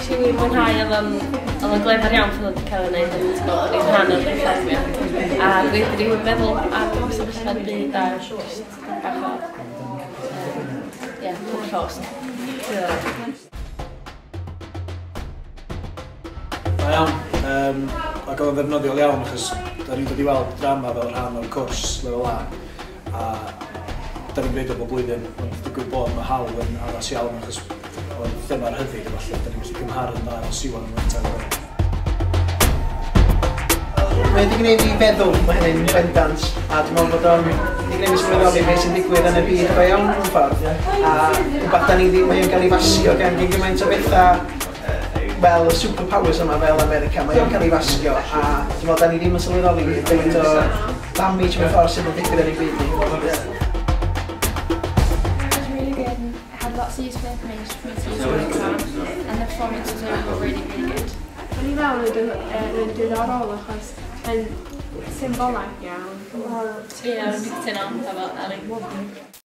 Nes i wir mwynhau, oedd o'n glyfar iawn pan oedd wedi cael ei wneud yn bod ni'n rhan o'r perfformiad. A dwi wedi meddwl am sefyllfa'r byd a just bach o ie, pwch llosg. Da iawn, ac oedd o'n ddefnyddiol iawn achos da ni'n dod i weld drama fel rhan o'r cwrs lefel A a da ni'n gwneud o bob blwyddyn, ond digwydd bod mae hawl yn addas iawn achos oedd thema'r rhyddid a falle, da ni'n gallu cymharu'n dda efo Siwan yn gyntaf. Mae wedi gwneud fi feddwl, mae hynny'n bendant, a dwi'n meddwl bod o'n wedi gwneud fi sylweddoli beth sy'n digwydd yn y byd go iawn mewn ffordd. A rhywbeth da ni ddim, mae o'n cael ei fasgio gan gyn gymaint o bethau fel y superpowers yma fel America, mae o'n cael ei fasgio a dwi'n meddwl da ni ddim yn sylweddoli gymaint o damage mewn ffordd sydd yn digwydd yn ei byd ni. It was really good and had lots of useful information for me to use in my exam, and the performance was overall really, really good. O'n i'n meddwl yn diddorol achos mae'n symbolau iawn. Ie, dwi'n cytuno efo Ellie.